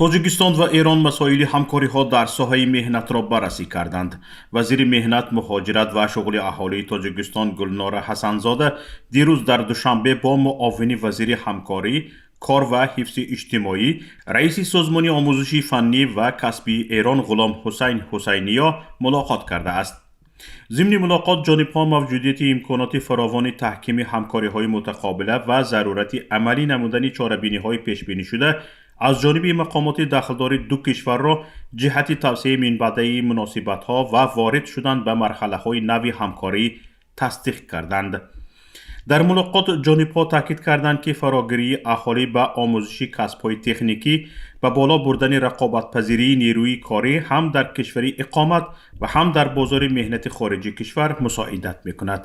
Тоҷикистон ва Эрон масоили ҳамкориҳо дар соҳаи меҳнатро баррасӣ карданд. Вазири меҳнат, муҳоҷират ва шуғли аҳолии Тоҷикистон Гулнора Ҳасанзода дирӯз дар Душанбе бо муовини вазири ҳамкорӣ, кор ва ҳифзи иҷтимоӣ, раиси Созмони омӯзиши фаннӣ ва касбии Эрон Ғулом Ҳусайн Ҳусайниё мулоқот кардааст. Зимни мулоқот ҷонибҳо мавҷудияти имконоти фаровони таҳкими ҳамкориҳои мутақобила ва зарурати амалӣ намудани чорабиниҳои пешбинишуда аз ҷониби мақомоти дахлдори ду кишварро ҷиҳати тавсеаи минбаъдаи муносибатҳо ва ворид шудан ба марҳалаҳои нави ҳамкорӣ тасдиқ карданд. Дар мулоқот ҷонибҳо таъкид карданд, ки фарогирии аҳолӣ ба омӯзиши касбҳои техникӣ ба боло бурдани рақобатпазирии нерӯи корӣ ҳам дар кишвари иқомат ва ҳам дар бозори меҳнати хориҷи кишвар мусоидат мекунад.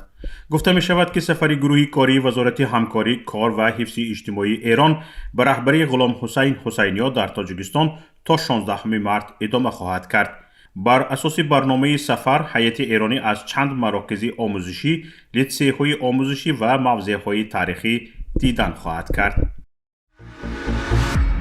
Гуфта мешавад, ки сафари гурӯҳи кории Вазорати ҳамкорӣ, кор ва ҳифзи иҷтимоии Эрон ба раҳбарии Ғуломҳусайн Ҳусайниё дар Тоҷикистон то 16 март идома хоҳад кард. Бар асоси барномаи сафар ҳайати эронӣ аз чанд марокизи омӯзишӣ, литсейҳои омӯзишӣ ва мавзеъҳои таърихӣ дидан хоҳад кард.